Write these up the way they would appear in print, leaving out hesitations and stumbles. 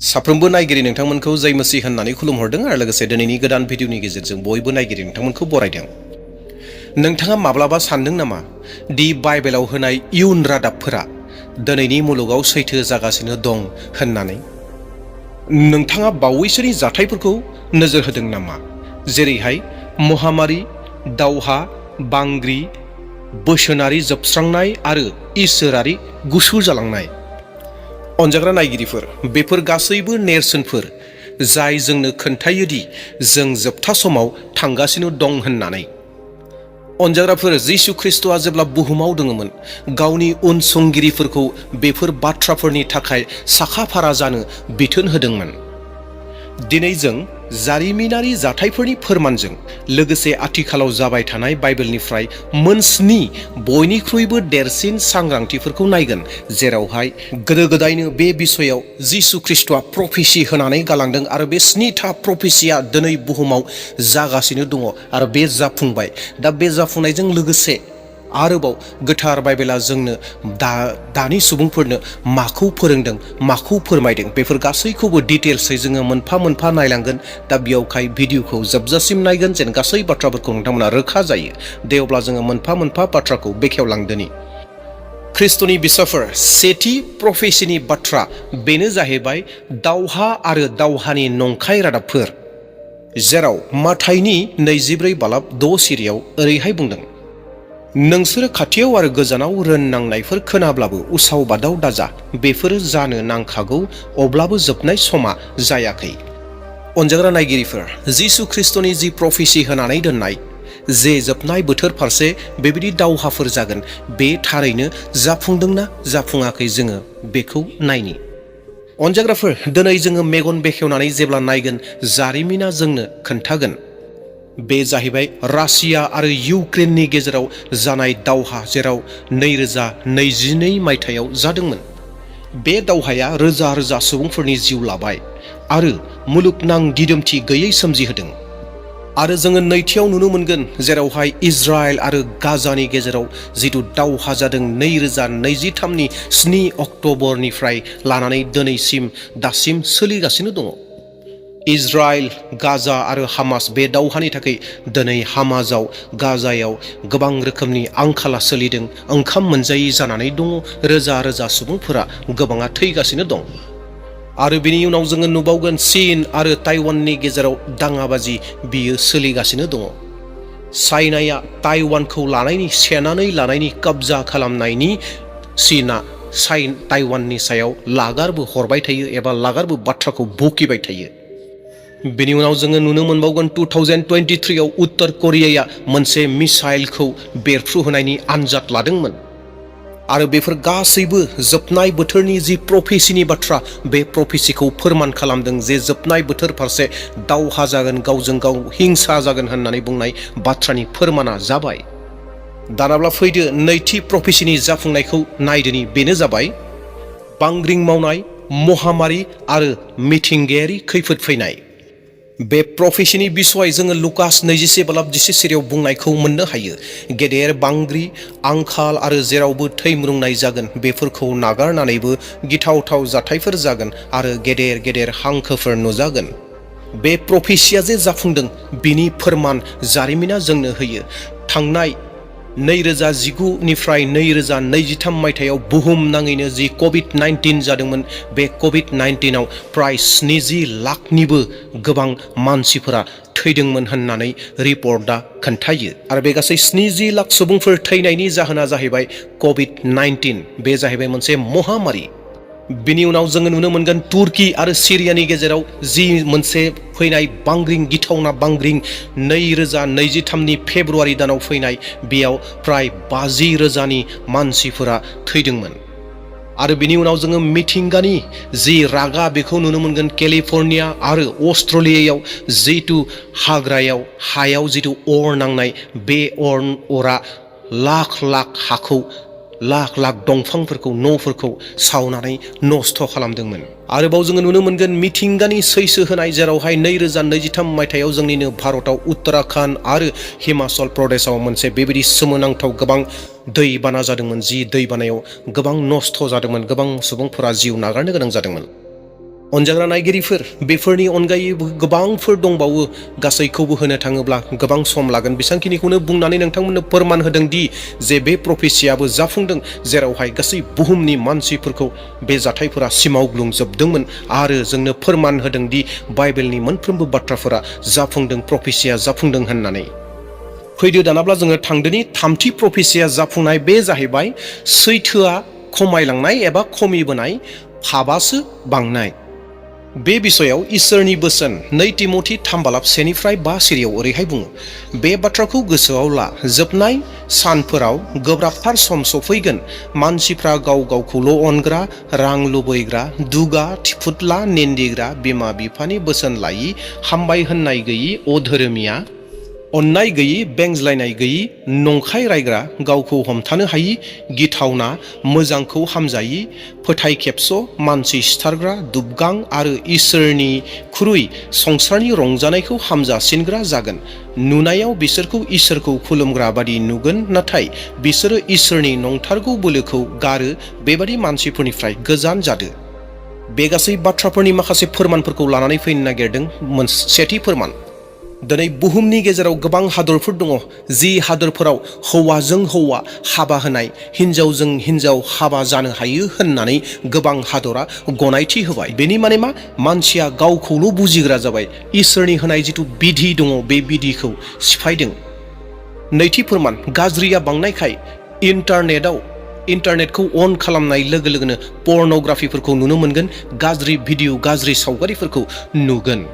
साफ्रोमबो नायगिरि नोंथांमोनखौ जय मसीह होननानै खुलुमहरदों आरो लोगोसे दिनैनि गोदान भिडिअनि गेजेरजों बयबो नायगिरि नोंथांमोनखौ बरायदों। नोंथाङा माब्लाबा सानदों नामा दि बाइबेलाव होनाय इयुन रादाबफोरा दिनैनि मुलुगाव सैथो जागासिनो दं होननानै? नोंथाङा बावैसोनि जाथायफोरखौ नोजोर होदों नामा? जेरैहाय महामारि, दावहा, बांग्रि, बोसोनारि जोबस्रांनाय आरो इसोरारि गुसु जालांनाय। अनजाग्रा नायगिरिफोर, बेफोर गासैबो नेरसोनफोर जाय जोंनो खोन्थायोदि जों जोबथा समाव थांगासिनो दं होननानै। अनजाग्राफोर, जिसु ख्रिस्ट'आ जेब्ला बुहुमाव दङमोन, गावनि उनसंगिरिफोरखौ बेफोर बाथ्राफोरनि थाखाय साखा-फारा जानो बिथोन होदोंमोन। दिनै जों जारिमिनारि जाथायफोरनि फोरमानजों लोगोसे आथिखालाव जाबाय थानाय बाइबेलनिफ्राय मोन-7 बयनिख्रुइबो देरसिन सांग्रांथिफोरखौ नायगोन, जेरावहाय गोदो-गोदायनो बे बिसयाव जिसु ख्रिस्ट'आ प्रफेसि होनानै गालांदों आरो बे 7था प्रफेसिया दिनै बुहुमाव जागासिनो दङ आरो बे जाफुंबाय। दा बे जाफुंनायजों लोगोसे आरोबाव गोथार बाइबेला जोंनो दानि सुबुंफोरनो माखौ फोरोंदों, माखौ फोरमायदों, बेफोर गासैखौबो डिटेल्सै जोङो मोनफा मोनफा नायलांगोन। दा बेयावहाय भिडिअखौ जोबजासिम नायगोन जेन गासै बाथ्राफोरखौ नोंथांमोना रोखा जायो। दे अब्ला जोङो मोनफा मोनफा बाथ्राखौ बेखेवलांदोनि। ख्रिस्ट'नि बिसाफोर, सेथि प्रफेसिनि बाथ्रा बेनो जाहैबाय दावहा आरो दावहानि नंखाय रादाबफोर, जेराव माथाइनि 24:6 सिरियाव ओरैहाय बुंदों, नोंसोरो खाथियाव आरो गोजानाव रोननांनायफोर खोनाब्लाबो उसाव बादाव दाजा, बेफोरो जानो नांखागौ, अब्लाबो जोबनाय समा जायाखै। अनजाग्रा नायगिरिफोर, जिसु ख्रिस्ट'नि जि प्रफेसि होनानै दोननाय जे जोबनाय बोथोर फारसे बेबायदि दावहाफोर जागोन, बे थारैनो जाफुंदोंना जाफुङाखै जोङो बेखौ नायनि। अनजाग्राफोर, दिनै जोङो मेगन बेखेवनानै जेब्ला नायगोन, जारिमिना जोंनो खोन्थागोन। बे जाहैबाय रासिया आरो इउक्रेननि गेजेराव जानाय दावहा, जेराव 2022 मायथाइयाव जादोंमोन। बे दावहाया रोजा रोजा सुबुंफोरनि जिउ लाबाय आरो मुलुगनां दिदोमथि गैयै सोमजिहोदों। आरो जोङो नैथियाव नुनो मोनगोन, जेरावहाय इजराइल आरो गाजानि गेजेराव जिथु दावहा जादों 2023 7 अक्ट'बरनिफ्राय लानानै दिनैसिम दासिम सोलिगासिनो दङ। इजराइल, गाजा आरो हामास, बे दावहानि थाखाय दिनै हामासाव, गाजायाव गोबां रोखोमनि आंखाला सोलिदों, ओंखाम मोनजायै जानानै दङ, रोजा रोजा सुबुंफोरा गोबाङा थैगासिनो दं। आरो बिनि उनाव जोङो नुबावगोन चीन आरो ताइवाननि गेजेराव दाङाबाजि बियो सोलिगासिनो दङ। चाइनाया ताइवानखौ सेनानै लानायनि कब्जा खालामनायनि चीनआ ताइवाननि सायाव लागारबो हरबाय थायो एबा लागारबो बाथ्राखौ बकिबाय थायो। बेनि उनाव जोङो नुनो मोनबावगोन 2023 उत्तर करियाया मोनसे मिसाइलखौ बेरफ्रुहोनायनि आनजाद लादोंमोन। आरो बेफोर गासैबो जोबनाय बोथोरनि जि प्रफेसिनि बाथ्रा, बे प्रफेसिखौ फोरमान खालामदों जे जोबनाय बोथोर फारसे दावहा जागोन, गावजों गाव हिंसा जागोन होननानै बुंनाय बाथ्रानि फोरमाना जाबाय। दानाब्ला फैदो नैथि प्रफेसिनि जाफुंनायखौ नायदोनि, बेनो जाबाय बांग्रिं मावनाय, महामारि आरो मिथिंगायारि खैफोद फैनाय। बे प्रफेसिनि बिसय जोङो लुकास 21:10 सिरियाव बुंनायखौ मोननो हायो। गेदेर बांग्रि, आंखाल आरो जेरावबो थैम्रुंनाय जागोन, बेफोरखौ नागारनानैबो गिथावथाव जाथायफोर जागोन आरो गेदेर गेदेर हांखोफोर नुजागोन। बे प्रफेसिया जे जाफुंदों, बिनि फोरमान जारिमिना जोंनो होयो। थांनाय 2019 2023 मायथाइयाव बुहुम नाङैनो जि कभिड-19 जादोंमोन, बे कभिड-19आव प्राय 70 लाखनिबो गोबां मानसिफोरा थैदोंमोन होननानै रिपर्टआ खोन्थायो। आरो बे गासै 70 लाख सुबुंफोर थैनायनि जाहोना जाहैबाय कभिड-19, बे जाहैबाय मोनसे महामारि। बिनि उनाव जोङो नुनो मोनगोन तुर्की आरो सिरियानि गेजेराव जि मोनसे फैनाय बांग्रिं, गिथावना बांग्रिं 2023 फेब्रुवारि दानाव फैनाय, बेयाव प्राय 50,000 मानसिफोरा थैदोंमन। आरो बिनि उनाव जोङो मिथिंगानि जि रागा बेखौ नुनो मोनगोन केलिफर्निया आरो अस्ट्रेलियायाव जिथु हायाव जिथु अर नांनाय, बे अरा लाख लाख हाखौ, लाख लाख दंफांफोरखौ, न'फोरखौ सावनानै नस्थ' खालामदोंमोन। आरोबाव जोङो नुनो मोनगोन मिथिंगानि सैसो होनाय, जेरावहाय 2023 मायथाइयाव जोंनिनो भारताव उत्तराखन्ड आरो हिमाचल प्रदेशआव मोनसे बेबायदि सोमोनांथाव गोबां दैबाना जादोंमोन, जि दैबानायाव गोबां नस्थ' जादोंमोन, गोबां सुबुंफोरा जिउ नागारनो गोनां जादोंमोन। अनजाग्रा नायगिरिफोर, बेफोरनि अनगायैबो गोबांफोर दंबावो। गासैखौबो होनो थाङोब्ला गोबां सम लागोन। बेसांखिनिखौनो बुंनानै नोंथांमोननो फोरमान होदों दि जे बे प्रफेसियाबो जाफुंदों, जेरावहाय गासै बुहुमनि मानसिफोरखौ बे जाथायफोरा सिमावग्लुंजोबदोंमोन आरो जोंनो फोरमान होदों दि बाइबेलनि मोनफ्रोमबो बाथ्राफोरा जाफुंदों, प्रफेसिया जाफुंदों होननानै। फैदो दानाब्ला जोङो थांदोनि थामथि प्रफेसिया जाफुंनाय। बे जाहैबाय सैथोआ खमायलांनाय एबा खमिबोनाय, पापासो बांनाय। बे बिसयाव इसोरनि बोसोन 2 तिमथि 3:1-5 सिरियाव ओरैहाय बुङो, बे बाथ्राखौ गोसोआव ला, जोबनाय सानफोराव गोब्राबथार सम सफैगोन। मानसिफ्रा गाव गावखौल' अनग्रा, रां लुबैग्रा, दुगा, थिफुदला, निन्दिग्रा, बिमा बिफानि बोसोन लायि, हामबाय होननाय गैयि, अधोरोमिया, अननाय गैयि, बेंज्लायनाय गैयि, नंखाय रायग्रा, गावखौ हमथानो हायि, गिथावना, मोजांखौ हामजायि, फोथाय खेबस', मानसि सिथारग्रा, दुबगां आरो इसोरनिख्रुइ संसारनि रंजानायखौ हामजासिनग्रा जागोन। नुनायाव बिसोरखौ इसोरखौ खुलुमग्रा बादि नुगोन, नाथाय बिसोरो इसोरनि नंथारगौ बोलोखौ गारो। बेबादि मानसिफोरनिफ्राय गोजान जादो। बे गासै बाथ्राफोरनि माखासे फोरमानफोरखौ लानानै फैनो नागिरदों। सेथि फोरमान, दिनै बुहुमनि गेजेराव गोबां हादरफोर दङ, जि हादरफोराव हौवाजों हौवा हाबा होनाय, हिन्जावजों हिन्जाव हाबा जानो हायो होननानै गोबां हादरा गनायथि होबाय। बेनि माने मा? मानसिया गावखौल' बुजिग्रा जाबाय। इसोरनि होनाय जिथु बिधि दङ, बे बिधिखौ सिफायदों। नैथि फोरमान, गाज्रिया बांनायखाय इन्टारनेटखौ अन खालामनाय लोगो लोगोनो पर्न'ग्राफिफोरखौ नुनो मोनगोन, गाज्रि भिडिअ, गाज्रि सावगारिफोरखौ नुगोन।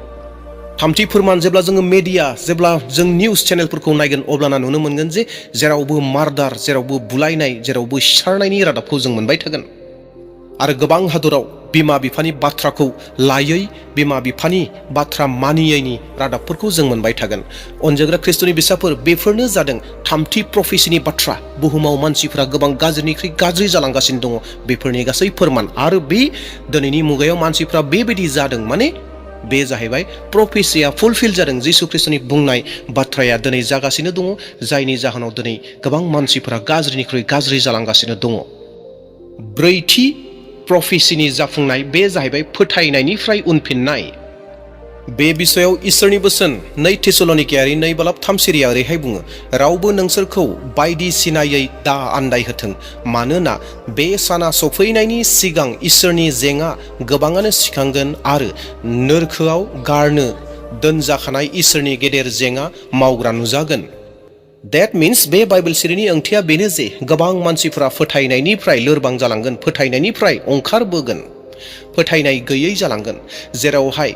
थामथि फोरमान, जेब्ला जोङो मेडिया, जेब्ला जों निउस चेनेलफोरखौ नायगोन, अब्लाना नुनो मोनगोन जे जेरावबो मार्डार, जेरावबो बुलायनाय, जेरावबो सिथारनायनि रादाबखौ जों मोनबाय थागोन। आरो गोबां हादराव बिमा बिफानि बाथ्राखौ लायै, बिमा बिफानि बाथ्रा मानियैनि रादाबफोरखौ जों मोनबाय थागोन। अनजाग्रा ख्रिस्ट'नि बिसाफोर, बेफोरनो जादों थामथि प्रफेसिनि बाथ्रा। बुहुमाव मानसिफोरा गोबां गाज्रिनिख्रुइ गाज्रि जालांगासिनो दङ। बेफोरनि गासै फोरमान। आरो बे दिनैनि मुगायाव मानसिफ्रा बेबायदि जादों, माने बे जाहैबाय प्रफेसिया फुलफिल जादों। जिसु ख्रिस्ट'नि बुंनाय बाथ्राया दिनै जागासिनो दङ, जायनि जाहोनाव दिनै गोबां मानसिफोरा गाज्रिनिख्रुइ गाज्रि जालांगासिनो दङ। ब्रैथि प्रफेसिनि जाफुंनाय, बे जाहैबाय फोथायनायनिफ्राय उनफिननाय। बे बिसयाव इसोरनि बोसोन 2 थेसलनिकेयारि 2:3 सिरिया ओरैहाय बुङो, रावबो नोंसोरखौ बायदिसिनायै दा आन्दायहोथों, मानोना बे साना सफैनायनि सिगां इसोरनि जेंआ गोबाङानो सिखांगोन आरो नोरखोआव गारनो दोनजाखानाय इसोरनि गेदेर जेंआ मावग्रा नुजागोन। That means बे बाइबेल सिरिनि ओंथिया बेनो जे गोबां मानसिफोरा फोथायनायनिफ्राय लोरबां जालांगोन, फोथायनायनिफ्राय ओंखारबोगोन, फोथायनाय गैयै जालांगोन। जेरावहाय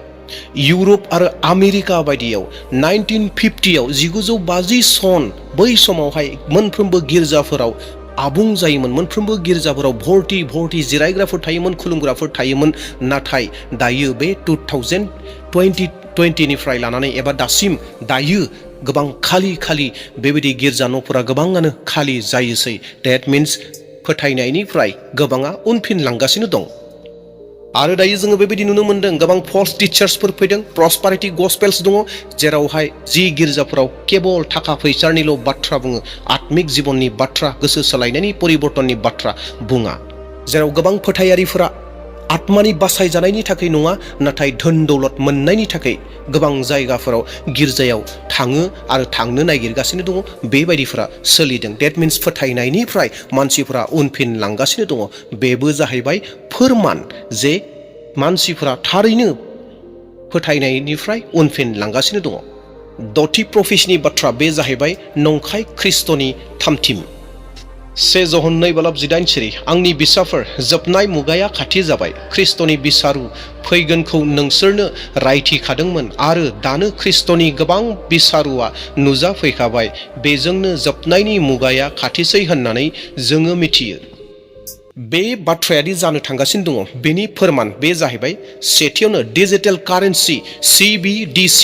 इउरप आरो आमेरिका बायदियाव 1950आव 1950 सन, बै समावहाय मोनफ्रोमबो गिर्जाफोराव आबुं जायोमोन, मोनफ्रोमबो गिर्जाफोराव भर्ति जिरायग्राफोर थायोमोन, खुलुमग्राफोर थायोमोन। नाथाय दायो बे 2020निफ्राय लानानै एबा दासिम दायो गोबां खालि बेबायदि गिर्जा न'फोरा गोबाङानो खालि जायोसै। That means फोथायनायनिफ्राय गोबाङा उनफिनलांगासिनो दं। आरो दायो जोङो बेबायदि नुनो मोनदों, गोबां फल्स टिचार्सफोर फैदों, प्रस्पारिटी गस्पेल्स दङ, जेरावहाय जि गिर्जाफोराव केबल थाखा फैसानिल' बाथ्रा बुङो, आत्मिक जिबननि बाथ्रा, गोसो सोलायनायनि परिबर्तननि बाथ्रा बुङा। जेराव गोबां फोथायारिफोरा आत्मानि बासायजानायनि थाखाय नङा, नाथाय धोन दौलत मोननायनि थाखाय गोबां जायगाफोराव गिर्जायाव थाङो आरो थांनो नागिरगासिनो दङ। बेबायदिफोरा सोलिदों। That means फोथायनायनिफ्राय मानसिफोरा उनफिनलांगासिनो दङ। बेबो जाहैबाय फोरमान जे मानसिफोरा थारैनो फोथायनायनिफ्राय उनफिनलांगासिनो दङ। दथि प्रफेसिनि बाथ्रा, बे जाहैबाय नंखाय ख्रिस्ट'नि थामथिम। 1 जहन 2:19 सिरि, आंनि बिसाफोर, जोबनाय मुगाया खाथि जाबाय। ख्रिस्ट'नि बिसारु फैगोनखौ नोंसोरनो रायथिखादोंमोन आरो दानो ख्रिस्ट'नि गोबां बिसारुआ नुजाफैखाबाय। बेजोंनो जोबनायनि मुगाया खाथिसै होननानै जोङो मिथियो। बे बाथ्रायादि जानो थांगासिनो दङ, बेनि फोरमान, बे जाहैबाय सेथियावनो डिजिटेल कारेन्सि CBDC।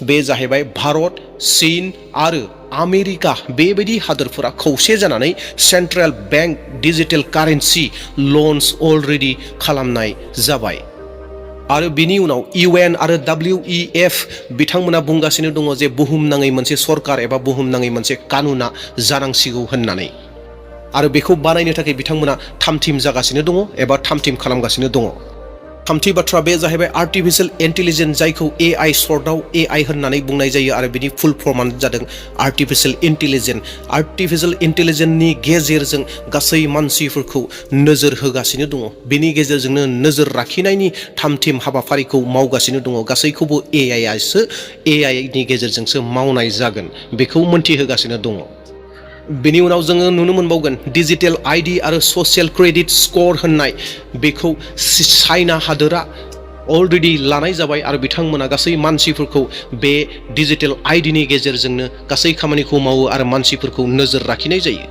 बे जाहैबाय भारत, चीन आरो आमेरिका बेबायदि हादोरफोरा खौसे जानानै central bank digital currency launch already खालामनाय जाबाय। आरो बिनि उनाव UN आरो WEF बिथांमोना बुंगासिनो दङ जे बुहुमनाङै मोनसे सरकार एबा बुहुमनाङै मोनसे कानुना जानांसिगौ होननानै। आरो बेखौ बानायनो थाखाय बिथांमोना थामथिम जागासिनो दङ एबा थामथिम खालामगासिनो दङ। थामथि बाथ्रा बे जाहैबाय आर्टिफिशियेल इन्टेलिजेन्स, जायखौ AI सर्टआव AI होननानै बुंनाय जायो आरो बिनि फुल फर्मानो जादों आर्टिफिशियेल इन्टेलिजेन्स। आर्टिफिशियेल इन्टेलिजेन्सनि गेजेरजों गासै मानसिफोरखौ नोजोर होगासिनो दङ, बेनि गेजेरजोंनो नोजोर लाखिनायनि थामथिम हाबाफारिखौ मावगासिनो दङ। गासैखौबो AIनि गेजेरजोंसो मावनाय जागोन बेखौ मोनथिहोगासिनो दङ। बेनि उनाव जोङो नुनो मोनबावगोन डिजिटेल ID आरो ससियेल क्रेडिट स्कर होननाय, बेखौ चाइना हादोरा अलरेडि लानाय जाबाय आरो बिथांमोना गासै मानसिफोरखौ बे डिजिटेल IDनि गेजेरजोंनो गासै खामानिखौ मावो आरो मानसिफोरखौ नोजोर लाखिनाय जायो।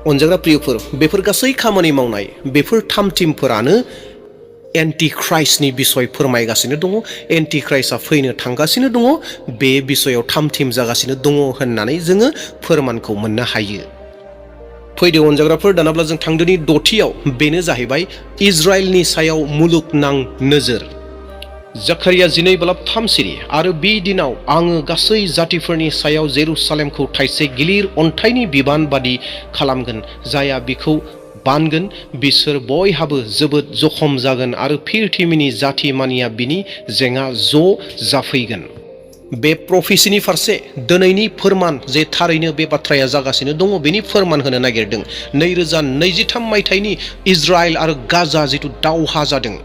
अनजाग्रा प्रियफोर, बेफोर गासै खामानि मावनाय बेफोर थामथिमफोरानो एन्टि क्राइस्टनि बिसय फोरमायगासिनो दङ। एन्टि क्राइस्टआ फैनो थांगासिनो दङ, बे बिसयाव थामथिम जागासिनो दङ होननानै जोङो फोरमानखौ मोननो हायो। फैदो अनजाग्राफोर, दानाब्ला जों थांदोनि दथियाव, बेनो जाहैबाय इजराइलनि सायाव मुलुगनां नोजोर। जाकारिया 12:3 आरो बे दिनाव आङो गासै जातिफोरनि सायाव जेरुसालेमखौ थाइसे गिलिर अन्थाइनि बिबान बादि खालामगोन, जायहा बिखौ बानगोन बिसोर बयहाबो जोबोद जखम जागोन आरो फिरथिमिनि जाति मानिया बिनि जेंना ज' जाफैगोन। बे प्रफेसिनि फारसे दिनैनि फोरमान, जे थारैनो बे बाथ्राया जागासिनो दङ, बेनि फोरमान होनो नागिरदों। 2023 मायथाइनि इजराइल आरो गाजा जिथु दावहा जादों,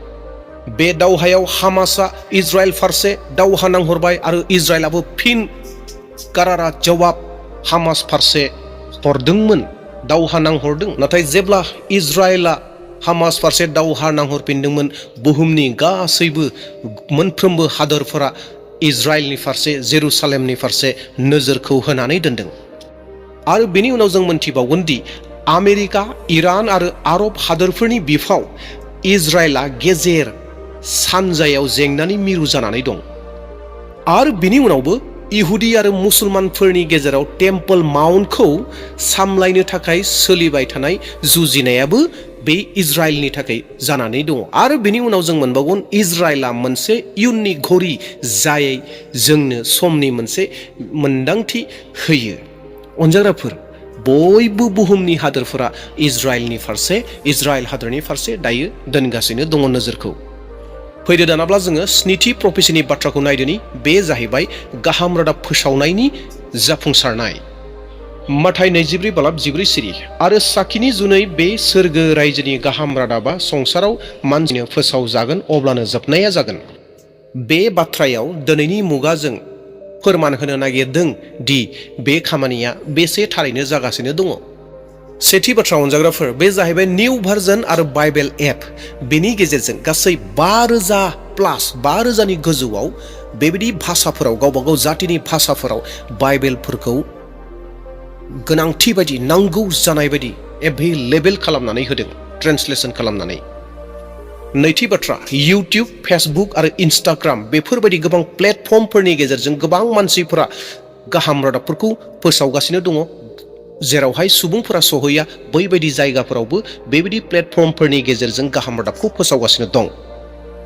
बे दावहायाव हामासआ इजराइल फारसे दावहा नांहरबाय आरो इजराइलाबो फिन कारारा जवाब हामास फारसे हरदोंमोन, दावहा नांहरदों। नाथाय जेब्ला इजराइला हामास फारसे दावहा नांहरफिनदोंमोन, बुहुमनि गासैबो मोनफ्रोमबो हादोरफोरा इजराइलनि फारसे, जेरुसालेमनि फारसे नोजोरखौ होनानै दोनदों। आरो बेनि उनाव जों मोनथिबावगोन दि आमेरिका, इरान आरो आरब हादोरफोरनि बिफाव इजराइला गेजेर सानजायाव जेंनानि मिरु जानानै दं। आरो बिनि उनावबो इहुदी आरो मुसलमानफोरनि गेजेराव टेम्पल माउन्टखौ सामलायनो थाखाय सोलिबाय थानाय जुजिनायाबो बे इजराइलनि थाखाय जानानै दङ। आरो बिनि उनाव जों मोनबावगोन इजराइला मोनसे इयुननि घरि, जाय जोंनो समनि मोनसे मोन्दांथि होयो। अनजाग्राफोर, बयबो बुहुमनि हादोरफोरा इजराइल हादोरनि फारसे दायो दोनगासिनो दङ नोजोरखौ। फैदो दानाब्ला जोङो स्निथि प्रफेसिनि बाथ्राखौ नायदोनि, बे जाहैबाय गाहाम रादाब फोसावनायनि जाफुंसारनाय। माथाय 24:14 आरो साखिनि जुनै बे सोरगो रायजोनि गाहाम रादाबा संसाराव मानसिनो फोसावजागोन, अब्लानो जोबनाया जागोन। बे बाथ्रायाव दिनैनि मुगाजों फोरमान होनो नागिरदों दि बे खामानिया बेसे थारैनो जागासिनो दङ। सेथि बाथ्रा अनजाग्राफोर, बे जाहैबाय निउ भार्जन आरो बाइबेल एप। बेनि गेजेरजों गासै 5,000+ गोजौआव बेबायदि भाषाफोराव, गावबा गाव जातिनि भाषाफोराव बाइबेलफोरखौ गोनांथि बायदि, नांगौ जानाय बायदि एभेलेबेल खालामनानै होदों, ट्रेन्सलेसन खालामनानै। नैथि बाथ्रा, इउटिउब, फेसबुक आरो इन्स्टाग्राम बेफोरबायदि गोबां प्लेटफर्मफोरनि गेजेरजों गोबां मानसिफोरा गाहाम रादाबफोरखौ फोसावगासिनो दङ। जेरावहाय सुबुंफोरा सहैया, बैबायदि जायगाफोरावबो बेबायदि प्लेटफर्मफोरनि गेजेरजों गाहाम रादाबखौ फोसावगासिनो दं।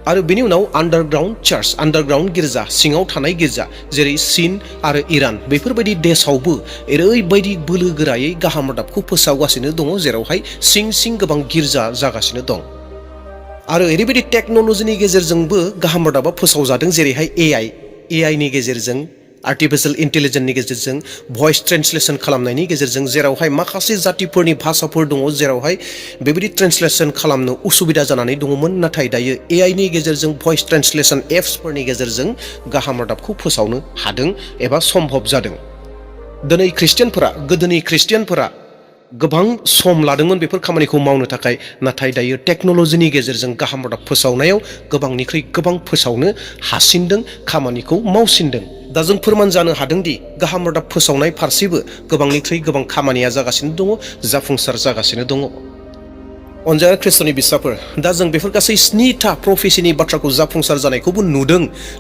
आरो बिनि उनाव आन्डारग्राउन्ड चार्च, आन्डारग्राउन्ड गिर्जा, सिङाव थानाय गिर्जा, जेरै चीन आरो इरान बेफोरबायदि देशावबो ओरैबायदि बोलो गोरायै गाहाम रादाबखौ फोसावगासिनो दङ, जेरावहाय सिं गोबां गिर्जा जागासिनो दं। आरो ओरैबायदि टेक्न'लजिनि गेजेरजोंबो गाहाम रादाबा फोसावजादों, जेरैहाय एआइनि गेजेरजों, आर्टिफिशियेल इन्टेलिजेन्सनि गेजेरजों, भइस ट्रेन्सलेसन खालामनायनि गेजेरजों, जेरावहाय माखासे जातिफोरनि भाषाफोर दङ जेरावहाय बेबायदि ट्रेन्सलेसन खालामनो उसुबिदा जानानै दङमोन। नाथाय दायो एआइनि गेजेरजों, भइस ट्रेन्सलेसन एप्सफोरनि गेजेरजों गाहाम रादाबखौ फोसावनो हादों एबा सम्भब जादों। दिनै गोदोनि ख्रिस्टियानफोरा गोबां सम लादोंमोन बेफोर खामानिखौ मावनो थाखाय, नाथाय दायो टेक्न'लजिनि गेजेरजों गाहाम रादाब फोसावनायाव गोबांनिख्रुइ गोबां फोसावनो हासिनदों, खामानिखौ मावसिनदों। दा जों फोरमान जानो हादोंदि गाहाम रादाब फोसावनाय फारसेबो गोबांनिख्रुइ गोबां खामानिया जागासिनो दङ, जाफुंसार जागासिनो दङ। अनजाग्रा ख्रिस्ट'नि बिसाफोर, दा जों बेफोर गासै 9था प्रफेसिनि बाथ्राखौ जाफुंसार जानायखौबो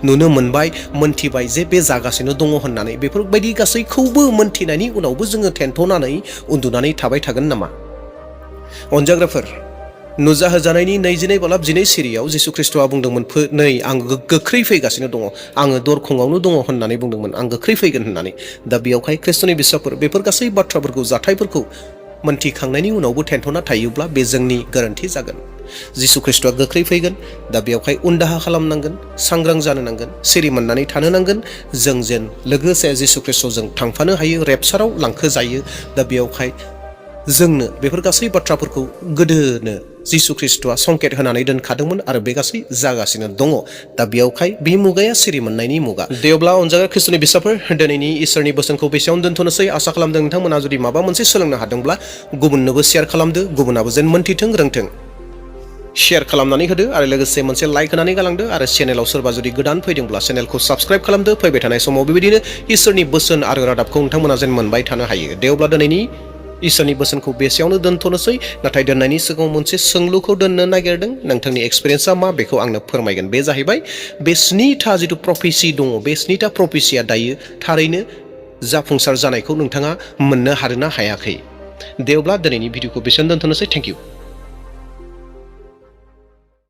नुनो मोनबाय, मोनथिबाय जे बे जागासिनो दङ होननानै। बेफोरबायदि गासैखौबो मोनथिनायनि उनावबो जोङो थेन्थ'नानै उन्दुनानै थाबाय थागोन नामा? अनजाग्राफोर, नुजाहोजानायनि 22:12 जिसु ख्रिस्ट'आ बुंदोंमोन, नै आं गोख्रै फैगासिनो दङ, आङो दरखंआवनो दङ होननानै बुंदोंमोन, आं गोख्रै फैगोन होननानै। दा बेयावहाय ख्रिस्ट'नि बिसाफोर, बेफोर गासै बाथ्राफोरखौ, जाथायफोरखौ मोनथिखांनायनि उनावबो थेन्थ'ना थायोब्ला बे जोंनि गोरोन्थि जागोन। जिसु ख्रिस्ट'आ गोख्रै फैगोन। दा बेयावहाय उनदाहा खालामनांगोन, सांग्रां जानो नांगोन, सिरि मोननानै थानो नांगोन। जों जेन लोगोसे जिसु ख्रिस्ट'जों थांफानो हायो, रेपसाराव लांखोजायो। दा बेयावहाय जोंनो बेफोर गासै बाथ्राफोरखौ गोदोनो जिसु ख्रिस्ट'आ संकेत होनानै दोनखादोंमोन आरो बे गासै जागासिनो दङ। दा बेयावहाय बे मुगाया सिरि मोननायनि मुगा। दे अब्ला अनजाग्रा ख्रिस्ट'नि बिसाफोर, दिनैनि इसोरनि बोसोनखौ बेसेयावनो दोनथ'नोसै। आसा खालामदों नोंथांमोना जुदि माबा मोनसे सोलोंनो हादोंब्ला गुबुननोबो शेयार खालामदो, गुबुनाबो जेन मोन्थिथों, रोंथों। शेयार खालामनानै होदो आरो लोगोसे मोनसे लाइक होनानै गालांदो। आरो चेनेलाव सोरबा जुदि गोदान फैदोंब्ला चेनेलखौ साबस्क्राइब खालामदो। फैबाय थानाय समाव बेबायदिनो इसोरनि बोसोन आरो रादाबखौ नोंथांमोना जेन मोनबाय थानो हायो। दे अब्ला दिनैनि इसोरनि बोसोनखौ बेसेयावनो दोनथ'नोसै। नाथाय दोननायनि सिगाङाव मोनसे सोंलुखौ दोननो नागिरदों। नोंथांनि एक्सपिरियेन्सआ मा बेखौ आंनो फोरमायगोन। बे जाहैबाय बे 7था जिथु प्रफेसि दङ, बे 7था प्रफेसिया दायो थारैनो जाफुंसार जानायखौ नोंथाङा मोननो हादोंना हायाखै? दे अब्ला दिनैनि भिडिअखौ बेसेयावनो दोनथ'नोसै। Thank you.